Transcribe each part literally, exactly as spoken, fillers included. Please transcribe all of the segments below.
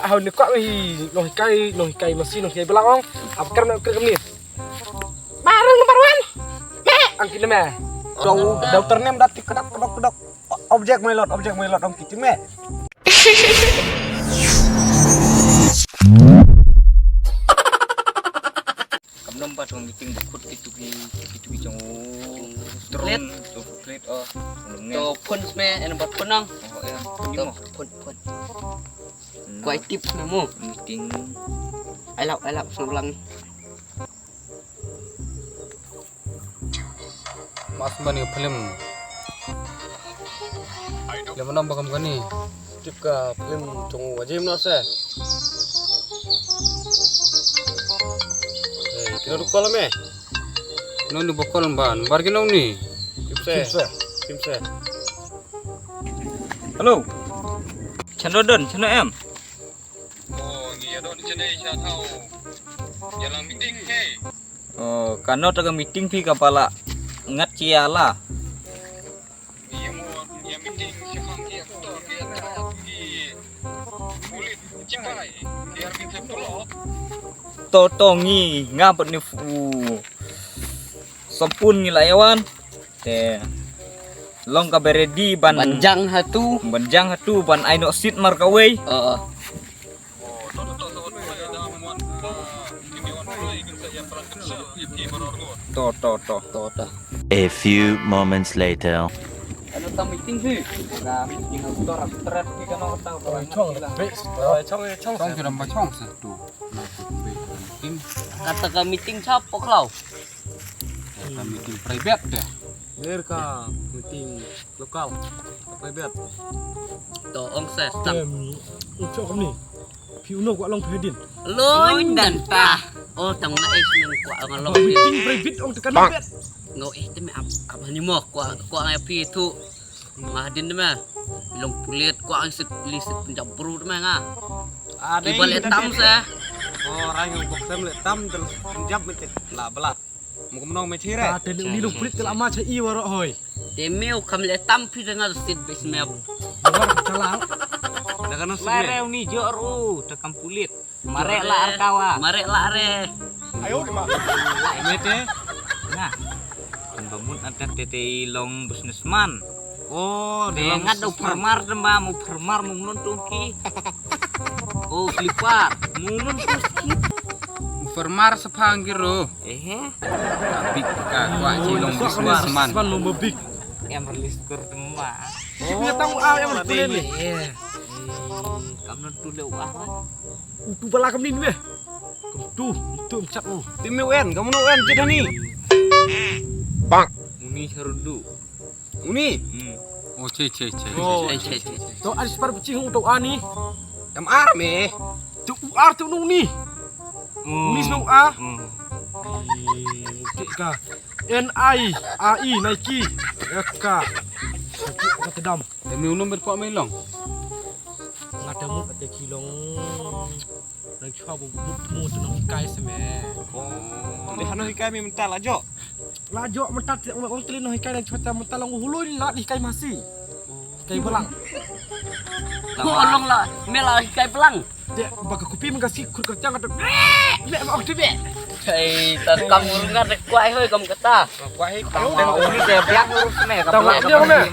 Hau ni kwah hi nonghikai, nonghikai masi, nonghikai balang ong. Ap kar na kar kamni. Barang number one. Ang kini me. Dau, dau ternem dat tik kedak, kedok, kedok. Object, my lord, object, my lord, ong kiti me. Kam nom ba tong meeting ba khut kitu ki, kitu ki jong u. Chocolate. Tron, chocolate, oh. Nom nge. To phone me, en ba phone nang. Oh, ya. To phone, phone. Kwai tip na mo. Meeting. Ai lau, ai lau, sang lang. Mas mani film. Film nam bakam kani. Tip ka film tung wajim na se. Eh, kira rukol me. Non ni bokol ban. Bar ki nong ni. Tip se. Tip se. Tip se. Hello. Chano don, chano em. Oh, ngi ïa don chene cha thau. Ïa lang meeting he. Oh, kano ta ka meeting phi ka pala ngat chi ïa la. Ngi ïa mo ïa meeting cha kham ki actor ki actress ki pulit chipai ki army klem tolo. To to ngi nga bad ni fu. Sampun ngi la ïa wan. Te long ka ba ready ban ban jang hatu. Ban jang hatu ban ai noh seat mar kawei. Heeh. To to to to. A few moments later. Ano ta meeting hi? Ka meeting outdoor, outdoor, ki kano ta. Chong, chong, chong. Chong kiram ba chong sa tu. Kata ka meeting chap poklau. Ka meeting private deh. Ler ka meeting lokal, private. To ong sa stang. Em, u chok ni. Phi u no kwah long phi din. Loin dan ta. Oh, tang na es nang kwah long long phi. Meeting private ong tekan bet. Ngo eh te me ap ap ni mo kwah kwah ngai phi tu. Nga din te me. Long pulit kwah ngai sit li sit Punjab bru te me nga. Ada. Ki bal etam sa. Oh, rang yang boksem le tam del Punjab mencet la belat. Muka menong me chire. Ka te ni lu prit ka la ma cha i waro hoi. Te meu kam le tam phi da nga sit bes meu. Waro chalang. Da kana sit. Mare uni jo ru ta kam pulit. Mare la ar kawa. Mare la re. Ayo di ma. Mete. Nah. Kan bamut antak te te i long businessman. Oh, de ngat do farmar dem ba mu farmar mu non tu ki. Oh, clipper. Mu non tu ki. Farmar sephang giro. Eh. Big ka kwah chi long businessman. Man lo big. Em release kur dem ba. Ki punya tamu ah em release ni. Eh. Kam non tu le wah. Utu bala kam ni ni. Kam tu, tu chat u. Tim me wen, kam no wen chat ni. Bang. Uni charudu. Uni? Hmm. Oh, che, che, che. Oh, che, che, che. To, ar spar bichi hung to ani. Em ar me. To u ar to uni. Hmm. Uni sno a. Hmm. Ka. N I A I Nike. Ka. Ka tedam. Te me unum ber kwa me long. Nga te mut ate ki long. Nang chwa bu bu mu tu nang hikai se me. Oh. Te hano hikai me mental ajo. La jo mental te ong tele nang hikai nang chwa te mental ong hulun la hikai masi. Hikai belang. Ko long la me la hikai belang. Te baka kupi mengasi kur kerja ngata. Me ma ong te be. Hei, ta kam urungan de kwai hoi kam kata. Kwai hoi kam. Te ong ni te biang urus me ka belang.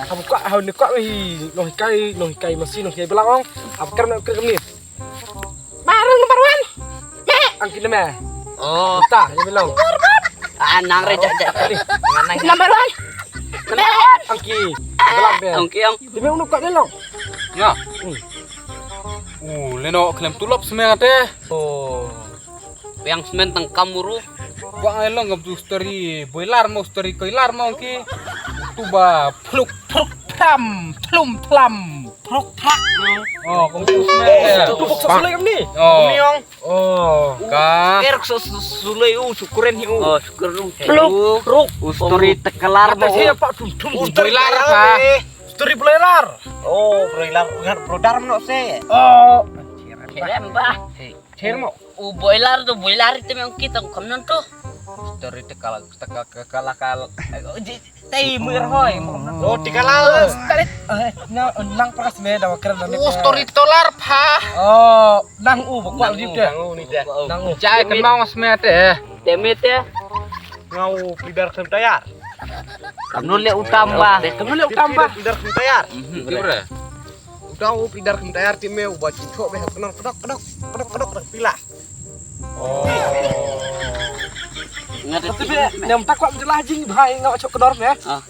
Kam kwah hau ni kwah hi nong hikai nong hikai masi nong hikai belang ong. Apa kar na kar ni. Barang number one. Angki nama. Oh. Ta, ni bilang. Ah, nang re jajak. Number one. Number one. Angki. Belang be. Angki ang. Demi unu kwah bilang. Ya. Hmm. Uh, leno klem tulop semeng ate. Oh. Yang semen tang kamuru. Kwah ngai long ngam tu story boiler mo story koilar mo ki. Tu ba pluk pluk pram plum plam. Prok prak. Oh, kung tu semeng. Tu bok sa sulai kam ni. Oh. Ni ong. Oh, ka. Er so sulai u sukuren hi u. Oh, sukuren u. Pluk pluk. U story tekelar mo. Mata saya pak tum tum. U story lar pa. Story broiler. Oh, broiler. Ngat brodar mno se. Oh. Kerem bah. Cher mo. U boiler tu boiler itu memang kita kam non tu. Story tekal tekal kekal akal. Tei muir hoi. Oh, tekal. Story. Na nang pras me da keren. Oh, story tolar pa. Oh. Nang u ba kwah lip te. Nang u ni te. Nang u. Jai kan mau smet te. Te me te. Ngau pidar sem tayar. Kam nu le utam ba. Kam nu le utam ba. Pidar sem tayar. Mhm, gimana? Udah u pidar sem tayar ti me u ba cucok be kenor kedok kedok kedok kedok kedok pila. Oh. Ngat tu be nem tak kwah jelah jing bhai ngau cok kedor me. Ah.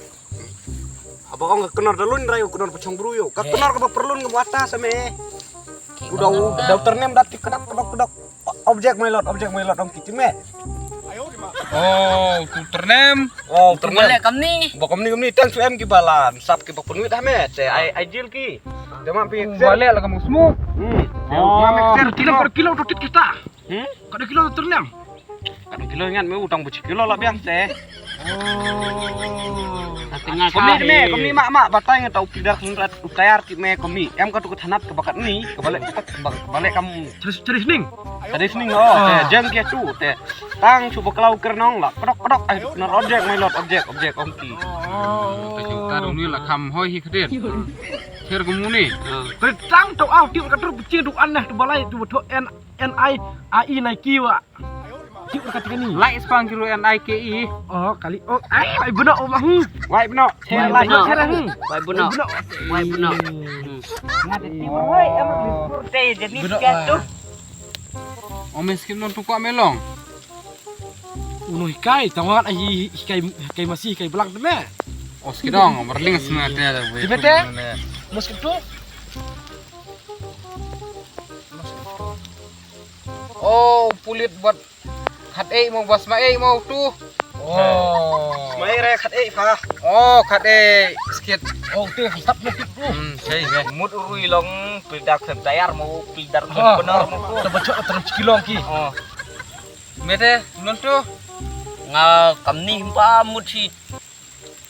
Haba ong ka kynnoh da lun rai u kynnoh ba chong bru ïo. Ka kynnoh kaba pyrlun ka wata sa me. Uda u da u tyrnem da ti kedok kedok kedok. Object my lord, object my lord ong ki ti me. Oh, u tyrnem. Oh, u tyrnem. Boleh kam ni. Ba kam ni kam ni tang su em ki balan sap ki ba pynwit ha me. Te ai ai jil ki. Te ma pi. Boleh la kam smoke. Hmm. Oh, ma me kilo per kilo tu tit kita. Hmm? Kada kilo tyrnem. Kada kilo ngat me utang buci kilo lah biang te. Oh. Kami me, kami mak mak batai ngat tau pidak ngat utayar ti me kami. Em ka tu ka thanat ka bakat ni, ka balik ka balik kam. Terus terus ning. Terus ning oh, te jeng kia tu te. Tang cuba kalau kernong lah, pedok pedok ai na objek my lord objek objek ong ki. Te kita dulu lah kam hoi hi kedir. Kir kemuni. Tang tau au ti ka terus buci tu aneh tu balai tu betul en N I A I Nike wa. Ti ka ti ni. Like spang kiru N I K E. Oh kali. Oh ai ai beno oh mahu. Wai beno. Wai beno. Wai beno. Wai beno. Ngat ti wai em. Te jadi ke tu. Omen skim non tu kwa melong. Unu hikai tawat ai hikai hikai masih hikai belang tu me. Oh skidong merling semua te. Di bete. Moskim tu. Oh, pulit buat khat ei mau bas ma ei mau tu. Oh. Mai re khat ei pha. Oh, khat ei skit. Oh, tu sap na tu. Hmm, sei be. Mut urui long pildak sem tayar mau pildak sem benar mau tu. Terbecok terus kilong ki. Oh. Mete non tu. Nga kam ni himpa mut si.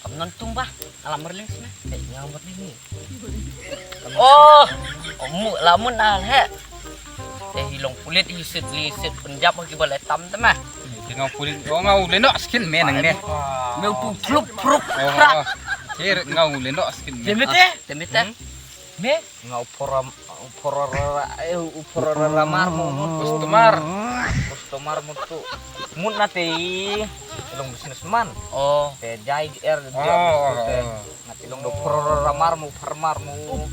Kam non tum ba, ala merling sna. Eh, nga merling ni. Oh, omu lamun al he. Eh, ilong pulit isit li isit penjap ki bale tam tema. Ngau pulit, oh ngau leno skin me nang ne. Meu tu trup trup prak. Kir ngau leno skin me. Temete, temete. Me? Nga u pora u pora eh u pora ramar mo mo tu. Customer. Customer mo tu. Mut na te long businessman. Oh. Te jai er dia mo tu te. Ngat ilong do pora ramar mo farmar mo.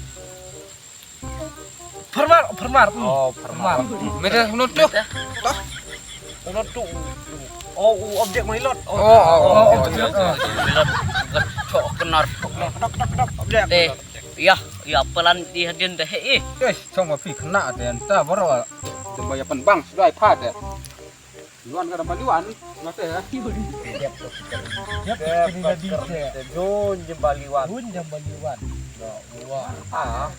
Farmar farmar. Oh farmar. Mete no tu. Toh. Uno tu. Oh, u objek mai lot. Oh, oh, oh, oh, oh, iya, iya. Mai lot. Gat chok kenar. Kedok kedok kedok objek. Deh. Iya, iya pelan di hadin deh eh. Eh, chong ma phi kena te enta baru. Jemba ya pen bang sudah ai pha te. Luan ka damba liwan, mate ya. Yep, yep, yep. Jon jemba liwan. Jon jemba liwan. Ya, wah. Ah.